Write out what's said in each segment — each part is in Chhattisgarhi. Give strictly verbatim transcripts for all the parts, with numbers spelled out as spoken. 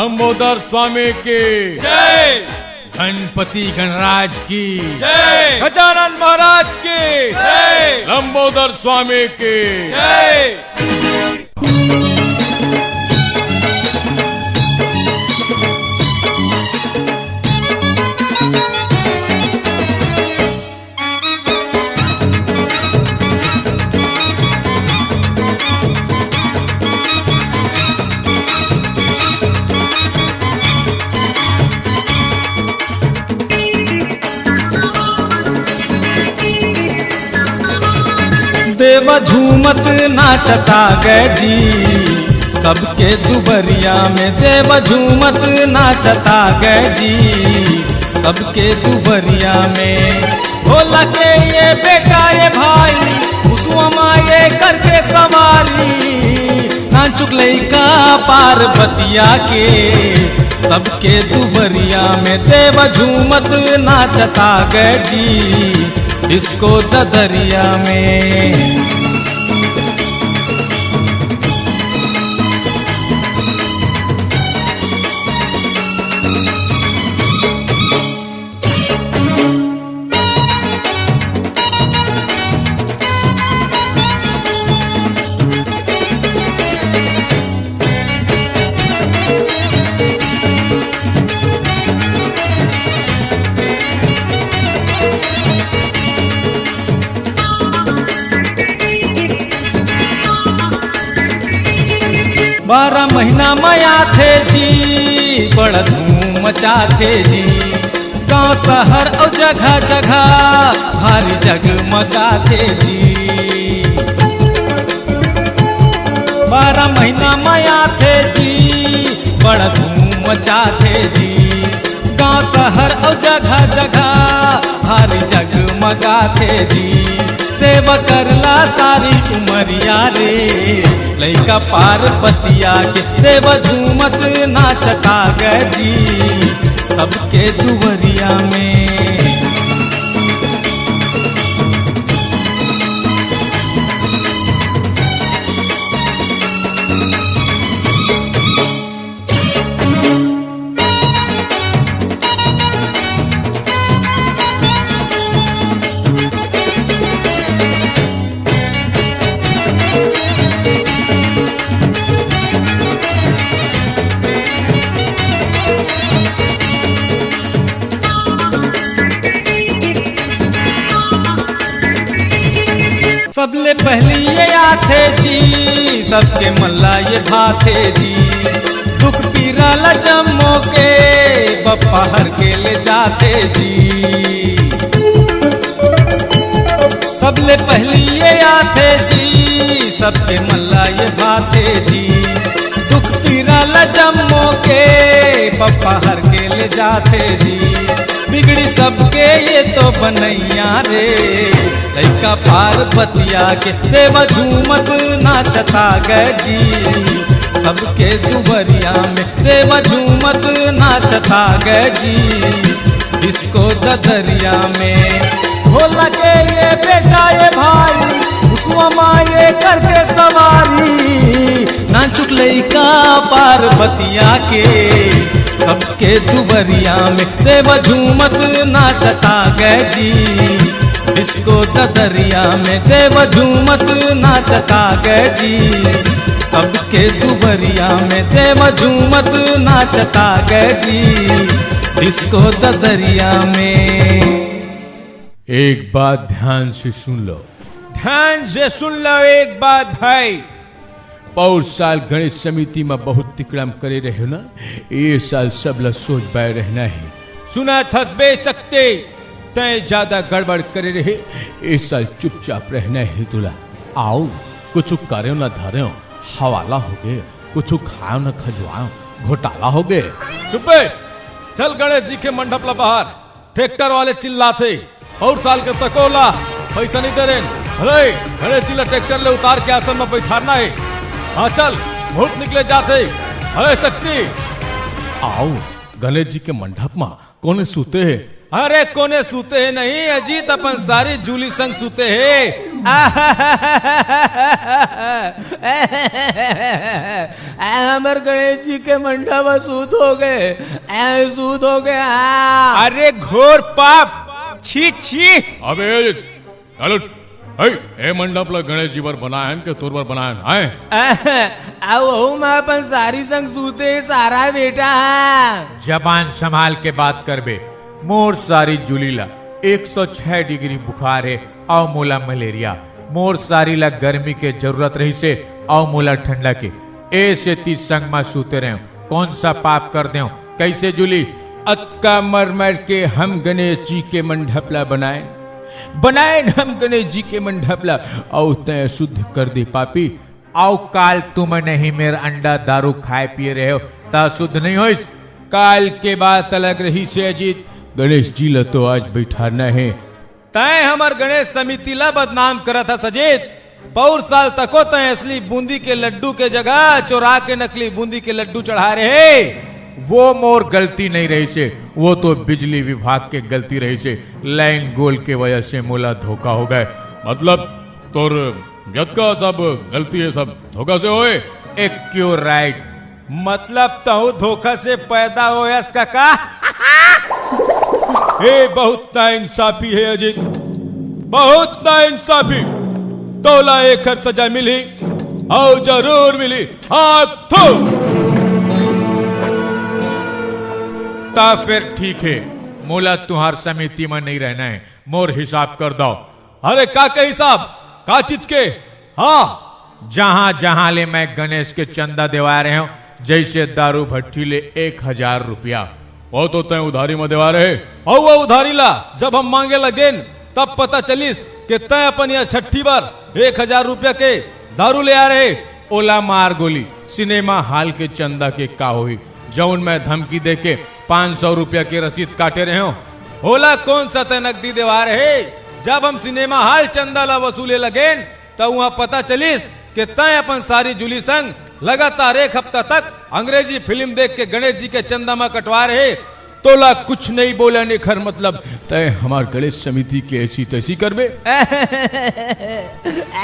लंबोदर स्वामी की जय। गणपति गणराज की जय। गजानन महाराज की जय। लंबोदर स्वामी की जय। देवा झूमत नाचत आगे जी, सबके दुबरिया में। देवा झूमत नाचत आगे जी, सबके दुबरिया में। भोला के ये बेटा ये भाई, उसवा माँ ये करके सवारी, नाचुक लइका पार्वतिया के। सबके दुबरिया में देवा झूमत नाचत आगे जी, डिस्को ददरिया में। बारह महीना म आथे जी, बड़ धूम मचाथे जी। गांव शहर अउ जगह जगह भारी जगमगाथे जी। बारह महीना म आथे जी, बड़ धूम मचाथे जी। गांव शहर अउ जगह जगह भारी जगमगाथे जी। सेवा करला सारी उमरिया रे, लइका पार्वतिया के। देवा झूमत नाचत आगे जी, सबके दुवरिया में। सबले पहिली ये आथे जी, सबके मन ला ये भाथे जी। दुख पीरा ला जम्मो के, बप्पा हर के ले जाथे जी। सबले पहिली ये आथे जी, सबके मन ला ये भाथे जी। दुख पीरा ला जम्मो के, बप्पा हर के ले जाथे जी। बिगड़ी सबके ये तो बनैया रे, लइका पार्वतिया के। देवा झूमत नाचत आगे जी, सबके दुवरिया में। देवा झूमत नाचत आगे जी, डिस्को ददरिया में। भोला के ये बेटा ये भाई, उसवा माँ ये करके सवारी, नाचुक लइका पार्वतिया के। सबके दुवरिया में देवा झूमत नाचत आगे जी, डिस्को ददरिया में देवा झूमत नाचत आगे जी। सबके दुवरिया में देवा झूमत नाचत आगे जी, डिस्को ददरिया में। एक बात ध्यान से सुन लो। ध्यान से सुन लो एक बात भाई। पौर साल गणेश समिति म बहुत तिकड़म करे रहे हो ना, ये साल सब ल सोच बाय रहना हे। सुनत हस बे शक्ति, तैं ज्यादा गड़बड़ करे रहे, ये साल चुपचाप रहना हे तुला। आव, कुछु करेव न धरेव, हवाला होगे, कुछु खाएव न खजुआएव, घोटाला होगे। चुप बे, चल गणेश जी के मंडप ला बाहर। ट्रैक्टर वाले चिल्लाथे, पौर साल के तको ला पैसा नइ दे रेन। अरे, गणेश जी ला ट्रैक्टर ले उतार के आसन म बैठारना हे। हाँ चल, मुहूर्त निकले जाथे। अरे शक्ति, आव, गणेश जी के मंडप म कोने सूते हे, अरे कोने सुते हे नहीं, अजीत अपन सारी जूली संग सुते हे। आ, हमर गणेश जी के मंडप सूत हो गए, ऐ सूत हो गए। आ। अरे घोर पाप, छी छी। अबे अजीत, चल उठ। हे, ए मंडप ला गणेश जी बर बनाए हन के तोर बर बनाए हन, हैं? अउ ओहू म अपन सारी संग सूते सारा बेटा। जबान संभाल के बात करबे। मोर सारी जूली ला एक सौ छह डिग्री बुखार हे, अउ मोला मलेरिया। मोर सारी ला गर्मी के जरूरत रहिसे, अउ मोला ठंडा के। ए सेती संग म सूते रहेंव। कौन सा पाप कर देंव? कैसे जूली? अतका मर मर के हम गणेश जी के मंडप ला बनाएन, बनाएन हम गणेश जी के मंडप ला, अउ तैं अशुद्ध कर दे पापी। अउ काल तुमन ही मेर अंडा दारू खाए पिए रहे हो, त अशुद्ध नहीं होइस? काल के बात अलग रहिसे अजीत, गणेश जी ला तो आज बैठाना हे। तैं हमर गणेश समिति ला बदनाम करत हस अजीत। पौर साल तको तैं असली बूंदी के लड्डू के जगह चोरा के नकली बूंदी के लड्डू चढ़ा रहे। वो मोर गलती नहीं रहिसे, वो तो बिजली विभाग के गलती रहिसे। लाइन गोल के वजह से मोला धोखा हो गए। मतलब तोर जतका सब गलती हे, सब धोखा से होए। एक क्यों राइट। मतलब तहूँ धोखा से पैदा होयस कका? ए, बहुत नाइंसाफी हे अजीत, बहुत नाइंसाफी। तोला एखर सजा मिलही, अउ जरूर मिलही। हाँ, थू। त फेर ठीक हे, मोला तुंहर समिति म नहीं रहना हे, मोर हिसाब कर दव। अरे का के हिसाब? का चीज के? हाँ, जहाँ जहाँ ले मैं गणेश के चंदा देवाय रहे हंव, जइसे दारू भट्ठी ले एक हजार रुपया, वो तो तैं उधारी म देवाय रहे। अउ वो उधारी ला जब हम मांगे लगेन, तब पता चलिस के तैं अपन या छट्ठी बर एक हजार रुपया के दारू ले आय रहे। ओला मार गोली, सिनेमा हॉल के चंदा के का होही, जउन मैं धमकी दे के पाँच सौ रुपया के रसीद काटे रहे हंव, ओला कौन सा तैं नकदी देवाय रहे? जब हम सिनेमा हॉल चंदा ला वसूले लगेन, त उहाँ पता चलिस के तैं अपन सारी जूली संग लगातार एक हफ्ता तक अंग्रेजी फिल्म देख के गणेश जी के चंदा म कटवाय रहे। तोला कुछ नहीं बोलन, एखर मतलब तैं हमर गणेश समिति के ऐसी तैसी करबे।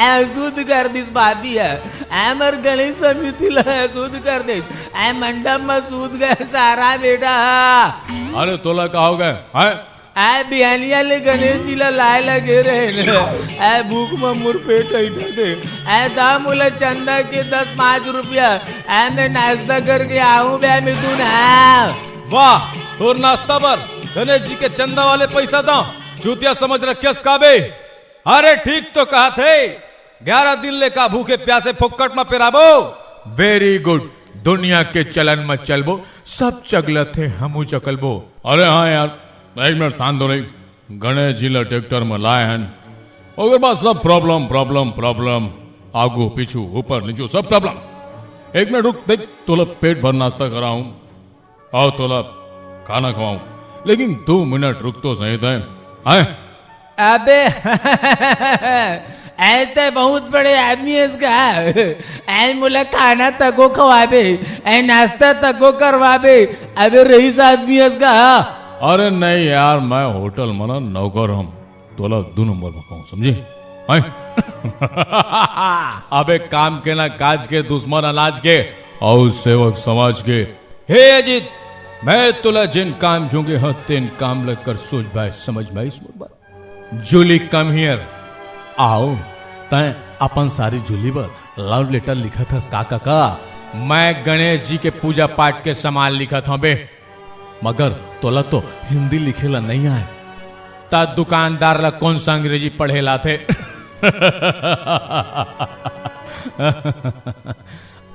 अशुद्ध कर दिस भाभी ह, हमर गणेश समिति ला अशुद्ध कर दिस। ए मंडप म सूत गए सारा बेटा। अरे तोला का हो गए, हैं? ए बिहानिया ले गणेश जी ला लाय लगे रहे न। ए भूख म मोर पेट अइठा दे। ए दा मोला चंदा के दस पाँच रुपया। ए मैं नाश्ता करके आहूं बे मिथुन। हाँ। वाह, तोर नाश्ता बर गणेश जी के चंदा वाले पैसा दंव, चूतिया समझ रखेस का बे? अरे ठीक तो कहत हे, ग्यारह दिन ले का भूखे प्यासे फोकट म पेराबो? वेरी गुड, दुनिया के चलन म चलबो, सब चगलत हे, हमू चकलबो। अरे हाँ यार, एक मिनट शांत हो रही। गणेश जी ला ट्रैक्टर म लाय हन, ओकर बाद सब प्रॉब्लम, प्रॉब्लम, प्रॉब्लम, आगू, पीछू, ऊपर, नीचू, सब प्रॉब्लम। एक मिनट रुक, देख, तोला पेट भर नाश्ता कराहूं, अउ तोला खाना खवाहूं, लेकिन दो मिनट रुक तो सही तैं, हैं? अबे, ए तैं बहुत बड़े आदमी हस का? ए मोला खाना तको खवाबे, ए नाश्ता तको करवाबे, अबे रईस आदमी हस का? अरे नहीं यार, मैं होटल म ना नौकर हंव, तोला दू नंबर म कहूं, समझे? हैं? अबे काम के ना काज के, दुश्मन अनाज के, अउ सेवक समाज के। हे अजीत, मैं तोला जेन काम जोगे हंव, तेन काम ल कर सोच भाई, समझ भाई, समझ भाई। Julie, come here। आओ, तैं अपन सारी जूली बर love letter लिखत हस का, काका? मैं गणेश जी के पूजा पाठ के सामान लिखत हंव बे। मगर तोला तो हिंदी लिखे ला नहीं आय, त दुकानदार ला कौन सा अंग्रेजी पढ़े ला आथे?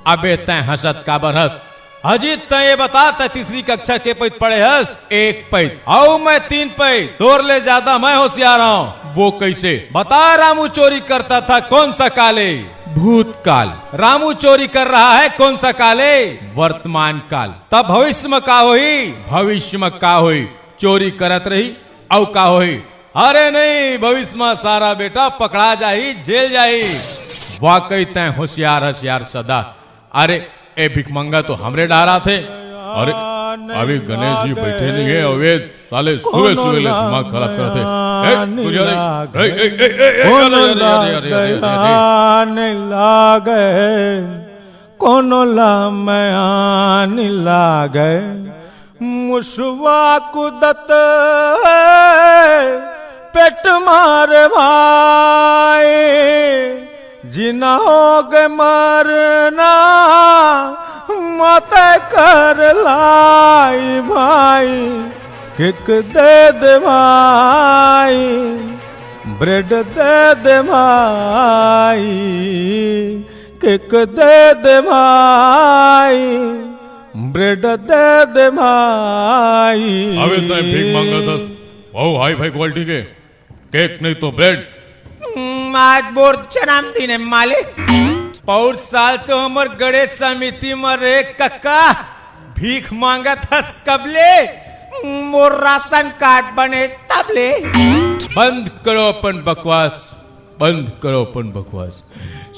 अबे तैं हंसत काबर हस? अजीत, तैं ये बता, तैं तीसरी कक्षा के पइत पढ़े हस? एक पइत। अउ मैं तीन पइत। तोर ले ज्यादा मैं होशियार हंव। वो कैसे? बता, रामू चोरी करता था कौन सा काले? भूतकाल। रामू चोरी कर रहा है कौन सा काले? वर्तमान काल। तब भविष्य म का होही? भविष्य म का होही? चोरी करत रही, अउ का होही? अरे नहीं, भविष्य म सारा बेटा पकड़ा जाही, जेल जाही। वाकई तैं होशियार हस यार सदा। अरे, ए भिखमंगा तो हमरे डहर आथे। अरे, अभी गणेश जी बैठे नहीं है, अवे साले सुबह सुबह ले दिमाग खराब करत हे। ए, दुनिया रे। ए, ए, ए, ए, ए, कोनो यार, यार, यार, यार, यार, यार, यार, यार, यार। लागे, लागे, कोनो ला मया नी लागे, मुसवा कूदत हे पेट मारे भाई, जिना होगे मरना मत कर लाई भाई, केक दे दे भाई, ब्रेड दे दे भाई, केक दे दे भाई, ब्रेड दे दे भाई। अबे तैं भीख मांगत हस, बहुत हाई फाई क्वालिटी के। केक नहीं तो ब्रेड। हम्म, आज मोर जन्मदिन हे मालिक। पौर साल तो हमर गणेश समिति म रे कक्का भीख मांगत हस कब ले, मोर राशन कार्ड बने तब ले। बंद करो अपन बकवास, बंद करो अपन बकवास।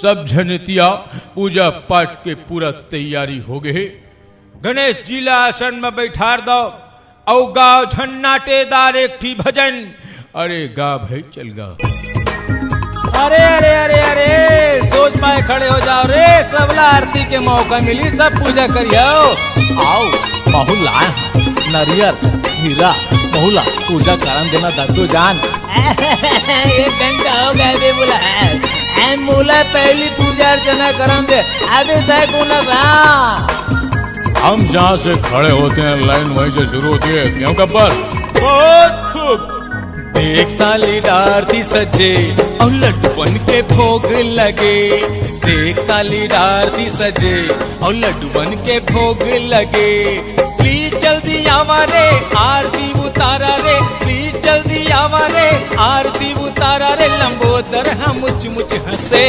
सब झन एती आव, पूजा पाठ के पूरा तैयारी हो गे हे। गणेश जी ला आसन म बैठार दव। अउ गाव झन्नाटेदार एक ठी भजन। अरे गा भाई, चल गा। अरे, अरे, अरे, अरे, सोज पाय खड़े हो जाव रे, सबला आरती के मौका मिली, सब पूजा करियो। आव, महू लाय हंव, नरियर, हीरा, महू ला पूजा करन देना दद्दू जान। एक घंटा हो गे बे मोला, ए, मोला पहिली पूजा अर्चना करन दे, अबे तैं कोन अस? हम जहाँ से खड़े होते हैं, लाइन वहीं से शुरू होती है। क्यों गब्बर? बहुत खूब। देख साली डार दिस हे अउ लड्डूवन के भोग लगे। देख साली डार दिस हे अउ लड्डूवन के भोग लगे। प्लीज जल्दी आवा रे, आरती उतारा रे। प्लीज जल्दी आवा रे, आरती उतारा रे। लंबोदर ह मुच मुच हंसे।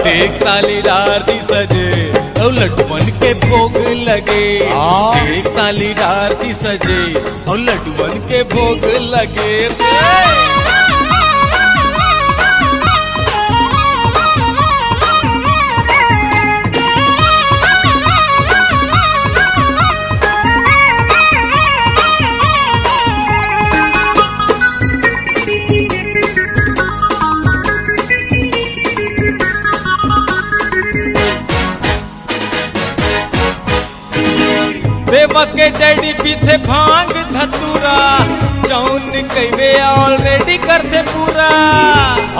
देख साली डार दिस हे अउ लड्डूवन के भोग लगे। हाँ। देख साली डार दिस हे अउ लड्डूवन के भोग लगे रे। देवा के डैडी पीथे भांग धतूरा, जौन कहिबे already करथे पूरा।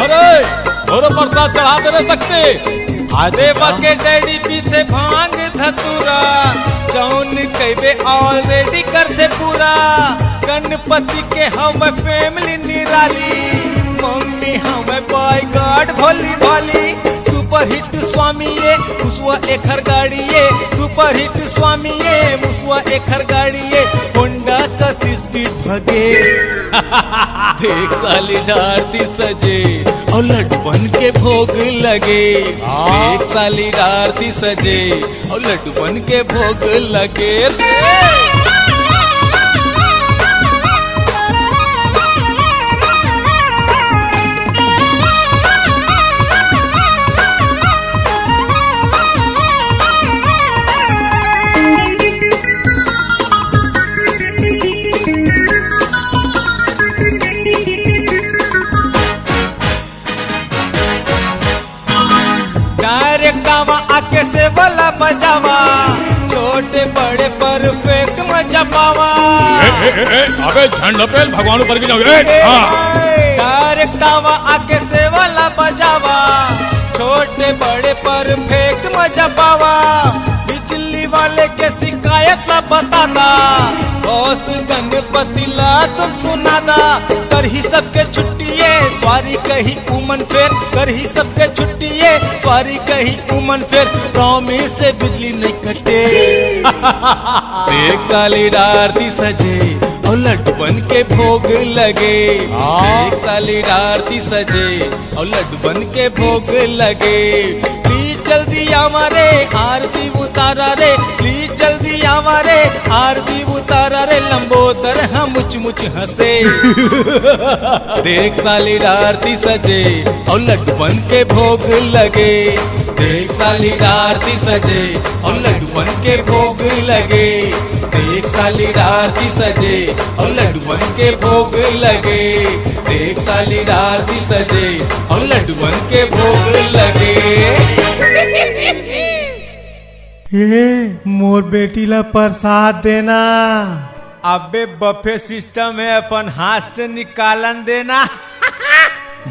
अरे, मोरो प्रसाद चढ़ा दे रे सकते। आज देवा के डैडी पीथे भांग धतूरा, जौन कहिबे already करथे पूरा। गणपति के हवय family निराली, मम्मी हवय bodyguard भोली भाली। Super hit स्वामी ये, मुसवा एखर गाड़ी ये। Super hit स्वामी ये, मुसवा एखर गाड़ी ये। Honda कस speed भगे। देख साली डार दिस हे अउ लड्डूवन के भोग लगे। हाँ। देख साली डार दिस हे अउ लड्डूवन के भोग लगे रे। Direct आवा आके सेवा ला बजावा, छोटे बड़े perfect मजा पावा। ए, ए, ए, ए, अबे झंड पेल भगवान ऊपर की जाओ। ए, ए, हाँ। Direct आवा आके सेवा ला बजावा, छोटे बड़े perfect मजा पावा। बिजली वाले के शिकायत ला बता दा, boss गणपति ला तुम सुना दा। करही सबके छुट्टी ये, sorry कही उमन फेर। करही सबके छुट्टी ये, sorry कही उमन फेर। Promise से बिजली नहीं कटे। देख साली डार दिस हे अउ लड्डूवन के भोग लगे। हाँ। देख साली डार दिस हे अउ लड्डूवन के भोग लगे। Please जल्दी आवा रे, आरती उतारा रे। Please जल्दी आवा रे, आरती उतारा रे। लंबोदर ह मुच मुच हंसे। देख साली डार दिस हे अउ लड्डूवन के भोग लगे। देख साली डार दिस हे, अउ लड्डुअन के भोग लगे। देख साली डार दिस हे, अउ लड्डुअन के भोग लगे। देख साली डार दिस हे, अउ लड्डुअन के भोग लगे। ए, मोर बेटी ला प्रसाद देना। अबे buffet system हे, अपन हाथ से निकालन देना।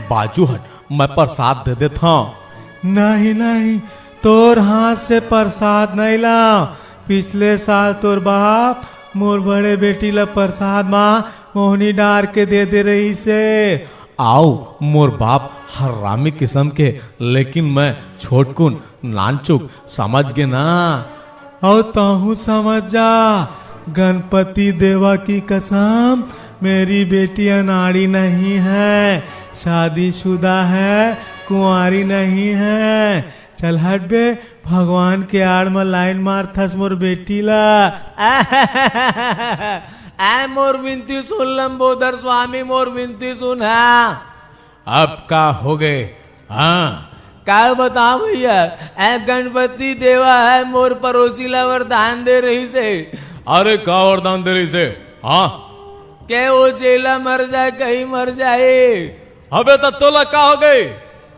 बाजू हट, मैं प्रसाद दे देत हंव। नहीं, नहीं, तोर हाथ से प्रसाद नहीं लांव। पिछले साल तोर बाप मोर बड़े बेटी ला प्रसाद मा मोहनी डार के दे दे रहिस हे। अउ मोर बाप हरामी किसम के, लेकिन मैं छोटकुन नानचुक, समझ गे ना? अउ तहूं समझ जा, गणपति देवा की कसम, मेरी बेटी अनाड़ी नहीं है, शादीशुदा है, कुंवारी नहीं है। चल हट बे, भगवान के आड़ म line मारथस मोर बेटी ला। ए मोर विनती सुन लंबोदर स्वामी, मोर विनती सुन। हाँ, अब का होगे? हाँ, का बतांव भइया, ए गणपति देवा हे मोर परोसी ला वरदान दे रहिस हे। अरे, का वरदान दे रहिस हे? हाँ, के ओ जेला मर जाय, कहीं मर जाय। अबे, त तोला का होगे?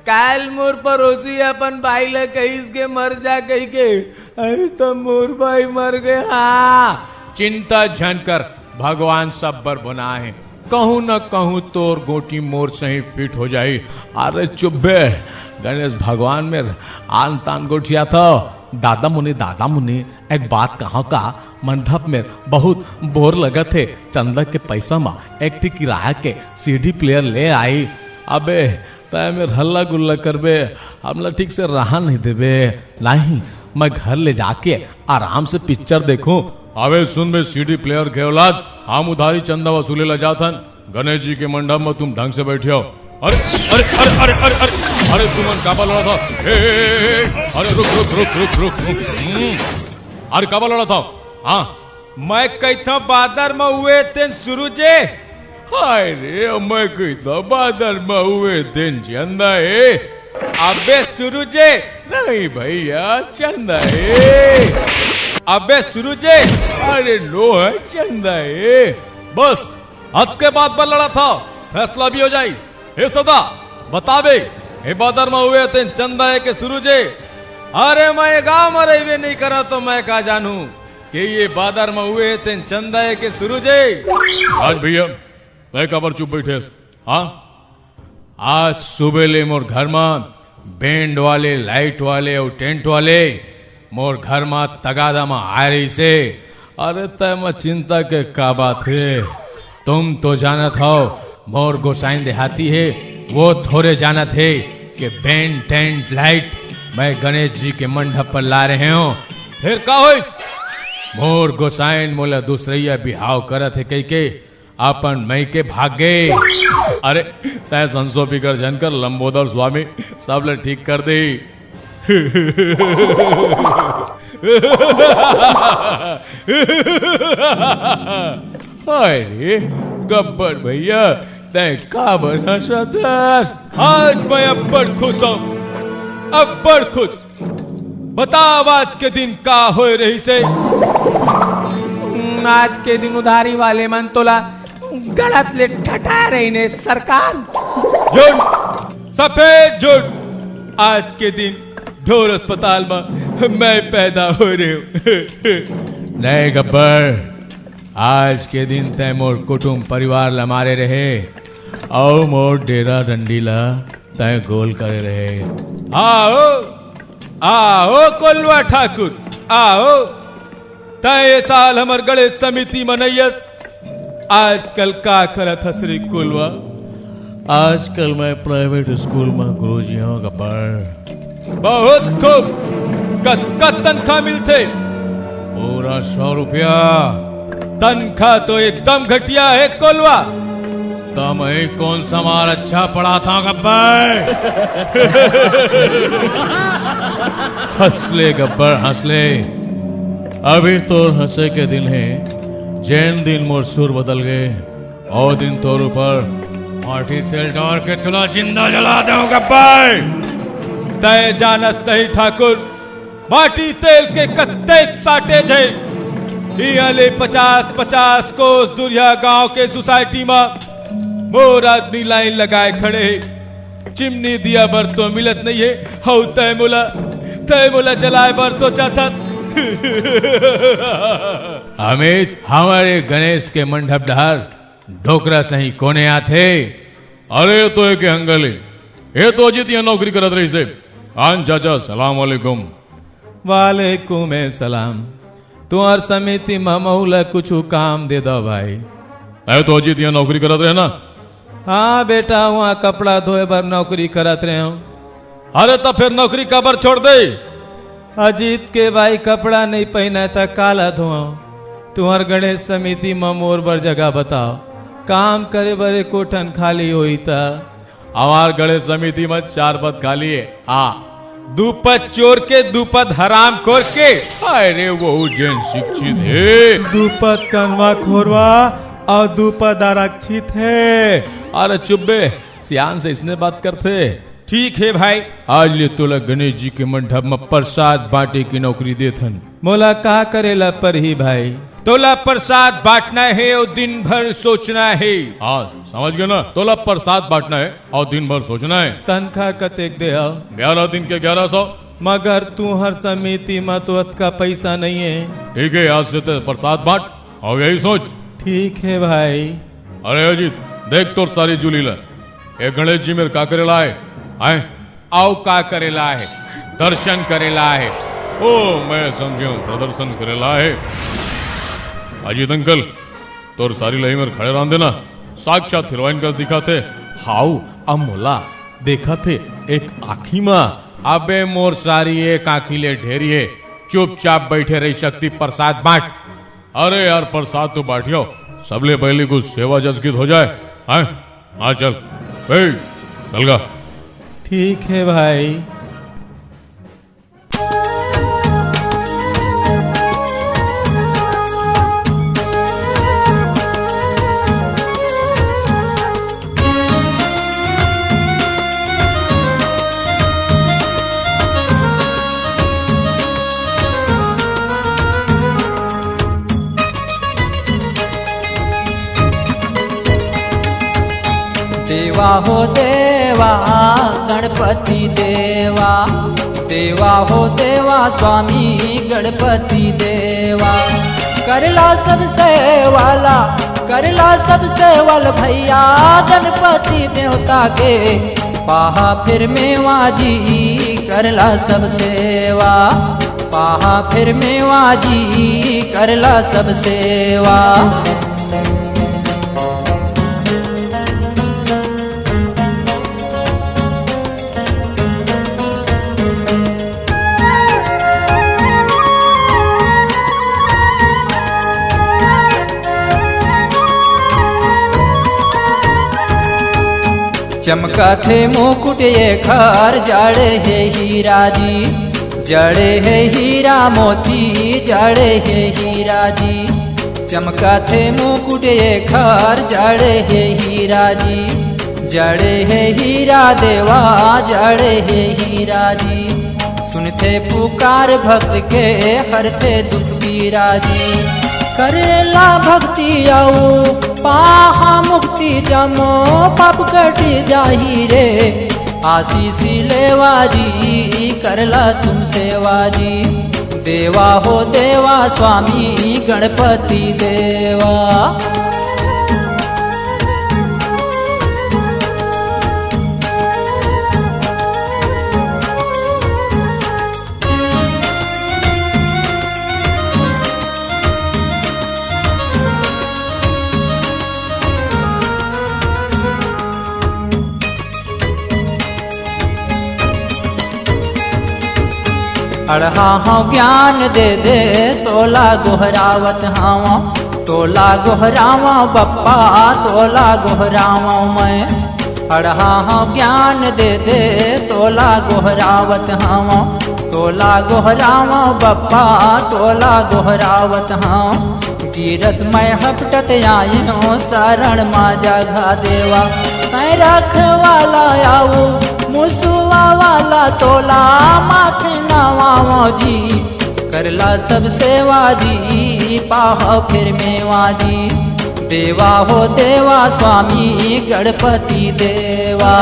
काल मोर परोसी अपन बाई ला कहिस के मर जा कहिके, अइस त मोर बाई मर गे। हाँ, चिंता झन कर, भगवान सब बर बनाय हे। कहूं न कहूं तोर गोटी मोर सही fit हो जाही। अरे चुप बे, गणेश भगवान मेर आन तान गोठियाथव। दादा मुनि, दादा मुनि, एक बात कहंव का, मंडप मेर बहुत bore लगत हे, चंदा के पइसा म एक ठी किराया के CD player ले आही। अबे, तैं मेर हल्ला गुल्ला करबे, हमला ठीक से रहन नहीं देबे। नहीं, मैं घर ले जाके आराम से picture देखूं। अबे सुन बे, CD player के औलाद, हम उधारी चंदा वसूले ला जात हन। गणेश जी के मंडप म तुम ढंग से बइठियव। अरे, अरे, अरे, अरे, अरे, अरे, अरे, तुमन काबर लड़त हव? ए, ए, ए, ए, अरे, रुक, रुक, रुक। हम्म। अरे, काबर लड़त हव? हाँ, मैं कहिथंव बादर म उए तेन सुरुज ए। हाय रे, मैं कहिथंव बादर म उए तेन चंदा ए। अबे सुरुज ए। नहीं भइया, चंदा ए। अबे सुरुज ए। अरे नो हे, चंदा ए। बस, अतके बात बर लड़त हव, फैसला भी हो जाही। हे सदा, बता बे, ए बादर म उए तेन चंदा ए के सुरुज ए? अरे मैं ए गांव म रहिबे नहीं करंव त मैं का जानहूं के ए बादर म उए तेन चंदा ए के सुरुज ए? राज भइया, तैं काबर चुप बइठे हस? हाँ? आज सुबह ले मोर घर म band वाले, light वाले अउ tent वाले मोर घर म तगादा म आय रहिस हे। अरे तैं म चिंता के का बात हे? तुम तो जानत हव, मोर गोसाइन देहाती हे, वो थोरे जानत हे के band, tent, light मैं गणेश जी के मंडप पर ला रहे हंव। फेर का होइस? मोर गोसाइन मोला दूसरइया बिहाव करत हे कहिके अपन मइके भाग गे। अरे, तैं संसो फिकर झन कर, लंबोदर स्वामी सब ल ठीक कर देही। हाय रे, गब्बर भइया, तैं काबर हंसत हस? आज मैं अब्बड़ खुश हंव, अब्बड़ खुश। बताव, आज के दिन का होय रहिस हे? हम्म, आज के दिन उधारी वाले मन तोला गलत ले ठठाय रहिन हे सरकार। झूठ, सफेद झूठ। आज के दिन ढोर अस्पताल म मैं पैदा होय रहेंव। नहीं गब्बर, आज के दिन तैं मोर कुटुम परिवार ल मारे रहे, अउ मोर डेरा डंडी ल तैं गोल करे रहे। आव, आव कोलवा ठाकुर, आव। तैं ए साल हमर गणेश समिति म नइ अस। आजकल का करत हस रे कोलवा? आजकल मैं private school म गुरुजी हंव गब्बर। बहुत खूब। कतका तनखा मिलथे? पूरा सौ रुपया। तनखा तो एकदम घटिया हे कोलवा। त मैं कोन सा मार अच्छा पढ़ाथंव गब्बर? हंस ले गब्बर, हंस ले। अभी तोर हंसे के दिन हे, जेन दिन मोर सुर बदल गे, ओ दिन तोर ऊपर माटी तेल डार के तोला जिंदा जला देंव गब्बर। तय जानस नहीं ठाकुर, माटी तेल के कत्तेक साटे जय। इहाँ ले पचास पचास कोस दुरिहा गांव के सोसाइटी म मोर आदमी लाइन लगाए खड़े हे। चिमनी दिया बर तो मिलत नहीं है, हऊ तय मोला, तय मोला जलाए बर सोचा था। हमें हमारे गणेश के मंडप डहर डोकरा सही कोने आथे? अरे, ये तो एक हंगल हे। ये तो अजीत यहाँ नौकरी करत रहिसे। आन चाचा, सलाम वालेकुम। वालेकुम ए सलाम। तुहर समिति म महू ल कुछु काम दे दव भाई। अरे, तो अजीत यहाँ नौकरी करत रहे ना? हाँ बेटा, वहाँ कपड़ा धोए बर नौकरी करत रहे हूँ। अरे, त फेर नौकरी काबर छोड़ दे? अजीत के भाई कपड़ा नहीं पहिने त काला धोवं? तुहर गणेश समिति म मोर बर जगह बताव, काम करे बर एको ठन खाली होई त। हमार गणेश समिति म चार पद खाली हे। हाँ, दू पद चोर के, दू पद हराम खोर के। अरे, वो जेन शिक्षित हे। दू पद कनवा खोरवा अउ दू पद आरक्षित हे। अरे चुप बे, सियान से इसने बात करथे। ठीक हे भाई। आज ले तोला गणेश जी के मंडप म प्रसाद बांटे के नौकरी देथन। मोला का करे ला परही भाई? तोला प्रसाद बांटना हे अउ दिन भर सोचना हे। हाँ, समझ गए ना? तोला प्रसाद बांटना हे अउ दिन भर सोचना हे। तनखा कतेक देहव? ग्यारह दिन के ग्यारह सौ। मगर तुहर समिति म तो अतका पैसा नहीं हे। ठीक हे, आज से ते प्रसाद बांट अउ यही सोच। ठीक हे भाई। अरे अजीत, देख तोर सारी जुली ला। ए गणेश जी मेर का करे ला आए? आए? अउ का करे ला हे? दर्शन करे ला हे। ओ, मैं समझे हूँ प्रदर्शन करे ला हे। अजीत अंकल, तोर सारी लही मेर खड़े रहन देना। साक्षात हीरोइन कस दिखत हे। हाउ, अब मोला देखत हे एक आँखी मा। अबे मोर सारी एक आँखी ले ढेरी हे। चुपचाप बैठे रही, शक्ति प्रसाद बांट। अरे यार, प्रसाद तो बांटियो, सबले पहले कुछ सेवा जस गीत हो जाए। हैं? हाँ, चल। ए, चल गा। ठीक हे भाई। देवा हो देवा, गणपति देवा, देवा हो देवा, स्वामी गणपति देवा। करला सबसे वाला, करला सबसे वाल भैया, गणपति देवता के पाहा फिर मेवा जी, करला सब सेवा। पाहा फिर मेवा जी, करला सब सेवा। चमकाथे मुकुट एखर, जड़े हे हीरा जी, जड़े हे हीरा मोती, जड़े हे हीरा जी। चमकाथे मुकुट एखर, जड़े हे हीरा जी, जड़े हे हीरा देवा, जड़े हे हीरा जी। सुनथे पुकार भक्त के, हरथे दुख पीरा जी। करेला भक्ति अउ पाहा मुक्ति, जमो पाप कटि जाही रे। आशीष लेवा जी, करला तुम सेवा जी। देवा हो देवा, स्वामी गणपति देवा। अड़हा हव ज्ञान दे दे, तोला गोहरावत हवं, तोला गोहरावं बप्पा, तोला गोहरावं मैं। अड़हा हव ज्ञान दे दे, तोला गोहरावत हवं, तोला गोहरावं बप्पा, तोला गोहरावत हवं। गिरत मैं हपटत आयेंव, शरण मा जघा देवा। मैं रखवाला अउ मुसवा वाला, तोला जी, करला सब सेवा जी, पाहा फिर मेवा जी। देवा हो देवा स्वामी गणपति देवा।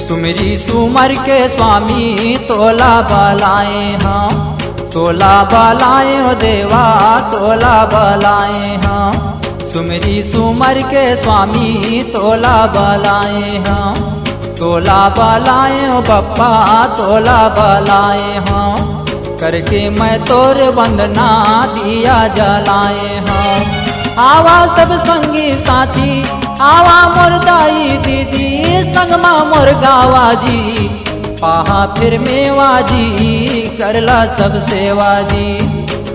सुमरी सुमर के स्वामी तोला बलाए हम, तोला बलाए हो देवा, तोला बलाए हम। सुमरी सुमर के स्वामी तोला बलाए हम, तोला बलाए हो बप्पा, तोला बलाए हम। करके मैं तोर वंदना दिया जलाए हम। आवा सब संगी साथी, आवा मोर दाई दीदी, संग मा मोर गावा जी। पाहा फिर मेवा जी, करला सब सेवा जी।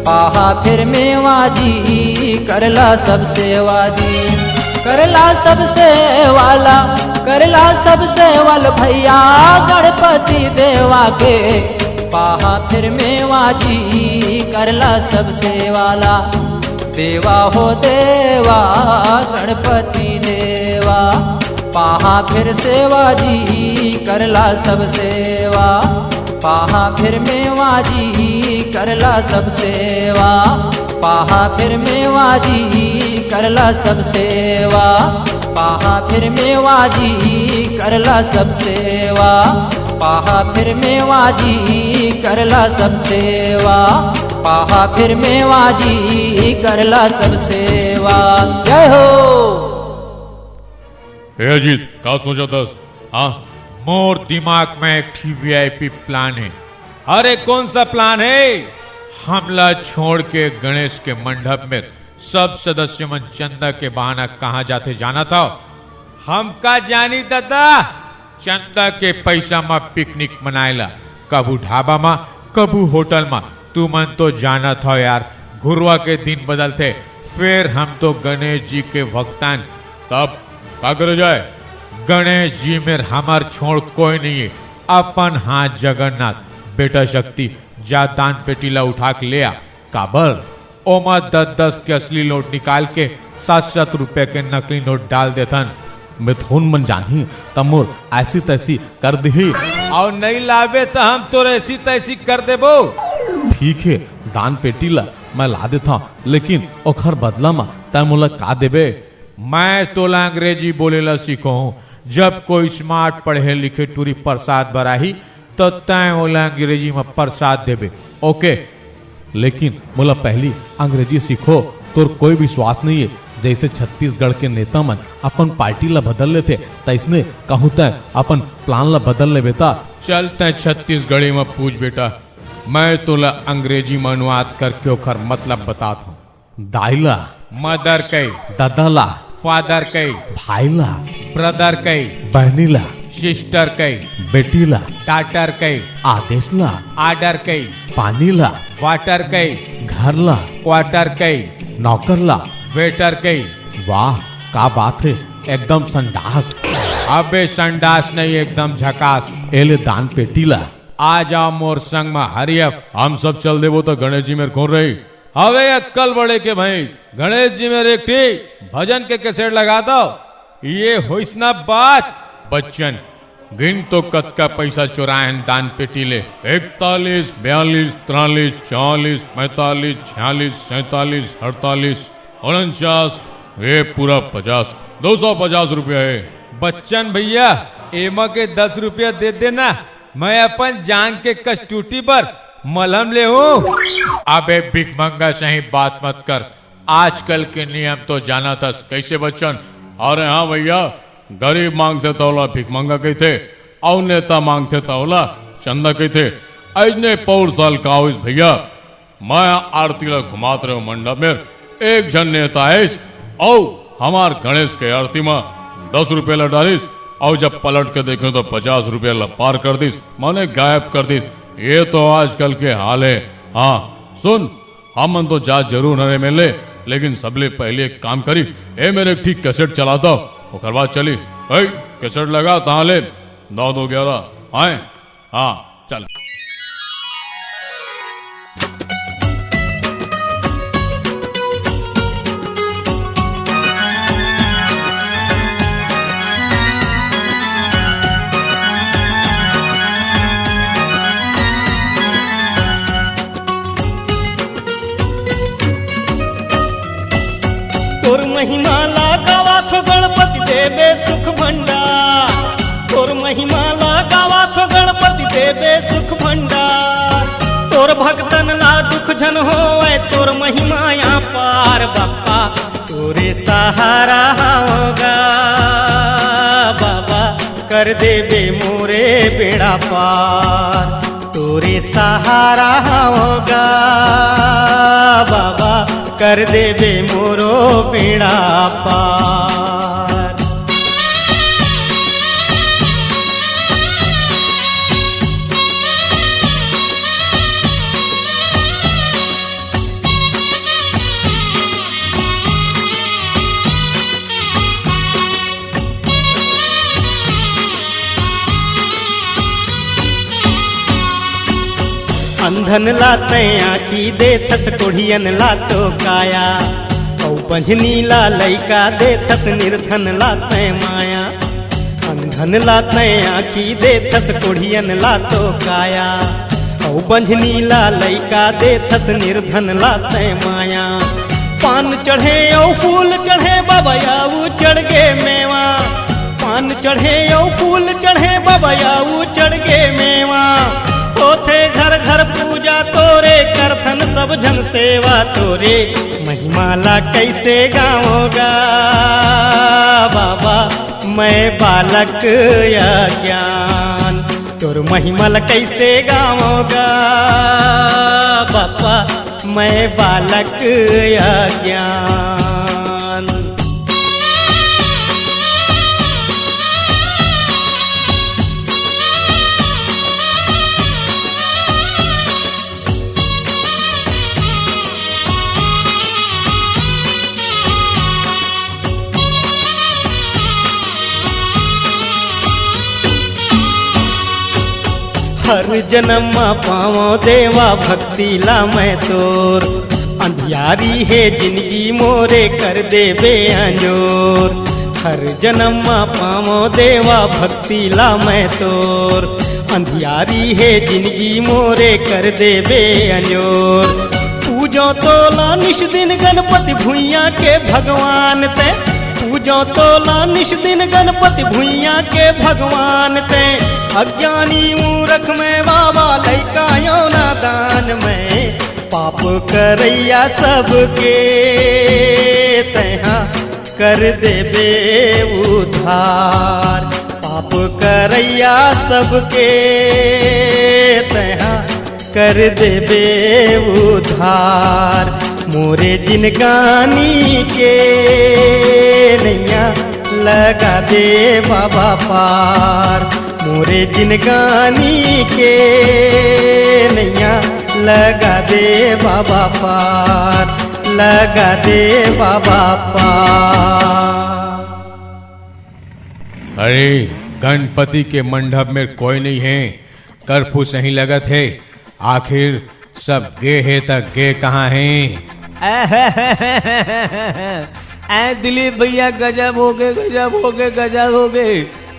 पाहा फिर मेवा जी, करला सब सेवा जी। करला सब सेवाला, करला सब सेवल भैया गणपति देवा के। पाहा फिर मेवा जी, करला सब सेवाला। देवा हो देवा गणपति देवा, पाहा फिर सेवा जी, करला सब सेवा। पाहा फिर मेवा जी, करला सब सेवा। पाहा फिर मेवा जी, करला सब सेवा। पाहा फिर मेवा जी, करला सब सेवा। पाहा फिर मेवा जी, करला सब सेवा। पाहा फिर मेवा जी, करला सब सेवा। जय हो। ए अजीत, का सोचत हस? हाँ? मोर दिमाग में एक ठी वीआईपी प्लान हे। अरे, कौन सा प्लान हे? हमला छोड़ के गणेश के मंडप में सब सदस्य मन चंदा के बहाना कहाँ जाथे, जानत हव? हम का जानी ददा, चंदा के पैसा म पिकनिक मनाए ला, कभू ढाबा म, कभू होटल म। तुमन तो जानत हव यार, घुरवा के दिन बदलथे, फेर हम तो गणेश जी के भगतान। तब का करे जाए? गणेश जी मेर हमर छोड़ कोई नहीं हे। अपन हाथ जगन्नाथ, बेटा शक्ति, जा दान पेटी ला उठा के ले आ। काबर? ओमा दस दस के असली नोट निकाल के सात सात रुपया के नकली नोट डाल देथन। मिथुन मन जानही त मोर ऐसी तैसी कर दिही। अउ नइ लाबे त हम तोर ऐसी तैसी कर देबो। ठीक हे, दान पेटी ला मैं ला देथव, लेकिन ओखर बदला म तैं मोला का देबे? मैं तोला अंग्रेजी बोले ला सिखोहूँ। जब कोई स्मार्ट पढ़े लिखे टूरी प्रसाद बर आही, त तैं ओला अंग्रेजी म प्रसाद देबे। ओके? लेकिन मोला पहली अंग्रेजी सिखो, तोर कोई विश्वास नहीं हे। जैसे छत्तीसगढ़ के नेता मन अपन पार्टी ला बदल लेथे, तैसने कहूँ तैं अपन प्लान ला बदल लेबे त। चल तैं छत्तीसगढ़ी म पूछ बेटा, मैं तोला अंग्रेजी म अनुवाद करके ओखर मतलब बतात हूँ। दाई ला। मदर कई। ददा ला। फादर कई। भाई ला। ब्रदर कई। बहनी ला। सिस्टर कई। बेटी ला। डाटर कई। आदेश ला। आर्डर कई। पानी ला। वाटर कई। घर ला। क्वार्टर कई। नौकर ला। वेटर कई। वाह, का बात हे, एकदम संडास। अबे संडास नहीं, एकदम झकास। ए ले दान पेटी ला। आ जाव मोर संग म हरियप। हम सब चल देबो त गणेश जी मेर कोन रही? हवे अक्कल बड़े के भैंस, गणेश जी मेर एक ठी भजन के कैसेट लगा दव। ये होइस ना बात। बच्चन, गिन तो कतका पैसा चुराए हन दान पेटी ले। इकतालीस, बयालीस, तिरालीस, चौवालीस, पैंतालीस, छियालीस, सैंतालीस, अड़तालीस, उनचास, ये पूरा पचास, दो सौ पचास रुपया हे। बच्चन भैया, एमा के दस रुपया दे देना, मैं अपन जांग के कस्तूटी बर मलहम ले हूँ। अबे भिखमंगा सही बात मत कर, आजकल के नियम तो जानत हस कैसे बच्चन। अरे हाँ भैया, गरीब मांगथे त ओला भिखमंगा कहिथे, अउ नेता मांगथे त ओला चंदा कहिथे। अइसने पौर साल का होइस भैया, मैं आरती ला घुमात रहेंव मंडप मेर, एक झन नेता आइस अउ हमार गणेश के आरती म दस रुपया ला डारिस, अउ जब पलट के देखेंव त पचास रुपया ला पार कर दिस, माने गायब कर दिस। ये तो आजकल के हाल हे। हाँ सुन, हमन तो जात जरूर हन रे मेले, लेकिन सबले पहले एक काम करी, ए मेर एक ठी कैसेट चला दव, ओकर बाद चली। ए, कैसेट लगा तहाँ ले। नौ दो ग्यारह। आए? हाँ, चल। तोर महिमा ला गावाथो गणपति देबे सुख भंडार। तोर महिमा ला गावाथो गणपति देबे सुख भंडार। तोर भक्तन ला दुख झन होवय, तोर महिमा या पार। बाबा तोरे सहारा होगा, बाबा कर देबे मोरे बेड़ा पार। तोरे सहारा होगा, बाबा कर देबे मोरो बेड़ा पार। अंधन ला तैं आँखी देथस, कोढ़ियन ला तो काया, अउ बंझनी ला लइका देथस, निर्धन ला तैं माया। अंधन ला तैं आँखी देथस, कोढ़ियन ला तो काया, अउ बंझनी ला लइका देथस, निर्धन ला तैं माया। पान चढ़े अउ फूल चढ़े बाबा, अउ चढ़ गे मेवा। पान चढ़े अउ फूल चढ़े बाबा, अउ चढ़ गे मेवा। होथे घर घर पूजा तोरे, करथन सब झन सेवा तोरे। महिमा ला कइसे गावों गा बाबा, मैं बालक अज्ञान। तोर महिमा ला कइसे गावों गा बाबा, मैं बालक अज्ञान। हर जनम म पावों देवा भक्ति ला मैं तोर। अंधियारी हे जिनगी मोरे कर देबे अंजोर। हर जनम म पावों देवा भक्ति ला मैं तोर। अंधियारी हे जिनगी मोरे कर देबे अंजोर। पूजों तोला निस दिन गणपति भुइयां के भगवान तैं। पूजों तोला निस दिन गणपति भुइयां के भगवान तैं। अज्ञानी मूरख मैं बाबा लइका अउ नादान मैं। पाप करइया सबके तैंहा कर देबे उद्धार। पाप करइया सबके तैंहा कर देबे उद्धार। मोरे जिनगानी के नैया लगा दे बाबा पार। मोरे जिनगानी के नैया लगा दे बाबा पार, लगा दे बाबा पार। अरे, गणपति के मंडप में कोई नहीं है, कर्फ्यू सही लगत हे। आखिर सब गे हे त गे कहाँ हे? ऐ दिलीप भैया, गजब हो गे, गजब हो गे, गजब हो गे।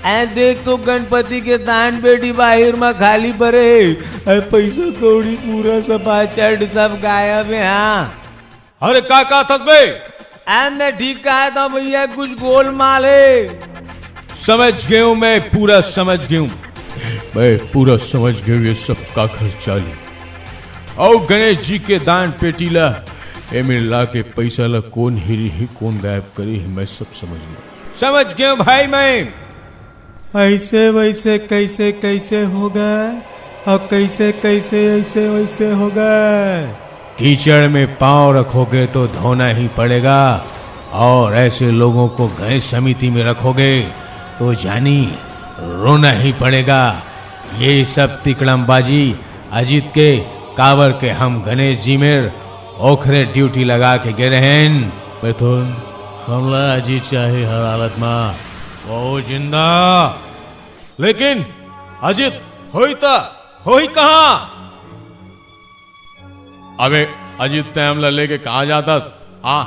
ऐ देख तो गणपति के दान पेटी बाहिर म खाली परे हे। ऐ पैसा कौड़ी पूरा सफाचट सब गायब हे। हाँ। अरे का कहत हस बे? ऐ मैं ठीक कहत हँव भैया, कुछ गोलमाल हे। समझ गेंव, मैं पूरा समझ गेंव, मैं पूरा समझ गेंव ये सब काखर चाल हे। अउ गणेश जी के दान पेटी ला, एमे लाके पैसा ला कोन हेरे हे, कोन गायब करे हे, मैं सब समझ गेंव। समझ गेंव भाई मैं। ऐसे वैसे कैसे कैसे हो गे, अउ कैसे कैसे ऐसे वैसे हो गे। कीचड़ में पाँव रखोगे तो धोना ही पड़ेगा, और ऐसे लोगों को गणेश समिति में रखोगे तो जानी, रोना ही पड़ेगा। ये सब तिकड़मबाजी अजीत के, काबर के हम गणेश जी मेर ओखरे ड्यूटी लगा के गे रहेन। मैं तो हमला अजीत चाही हर हालत मा, वो जिंदा। लेकिन अजीत, होई त होई कहाँ? अबे अजीत, तैं हमला लेके कहाँ जाथस? हाँ,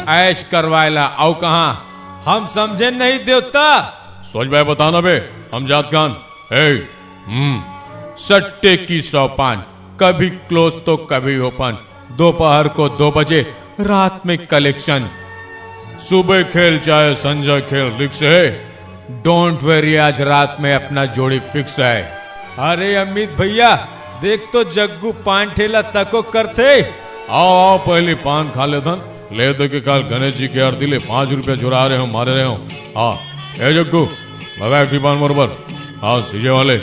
ऐश करवाए ला, अउ कहाँ? हम समझे नहीं देवता। सोच भाई, बता ना बे, हम जात कान। ए, हम्म, सट्टे की सौ पान, कभी क्लोज तो कभी ओपन। दोपहर को दो बजे, रात में कलेक्शन। सुबह खेल चाहे संजय खेल, रिक्स है। डोंट वेरी, आज रात में अपना जोड़ी फिक्स है। अरे अमित भैया, देख तो जग्गू पान ठेला तको करथे। आओ आओ, पहली पान खा लेथन, ले दे के काल गणेश जी के आरती ले पाँच रुपया चुरा रहे हो, मारे रहे हो। हाँ, ए जग्गू, भगा एक ठी पान बरोबर। हाँ, सीजे वाले।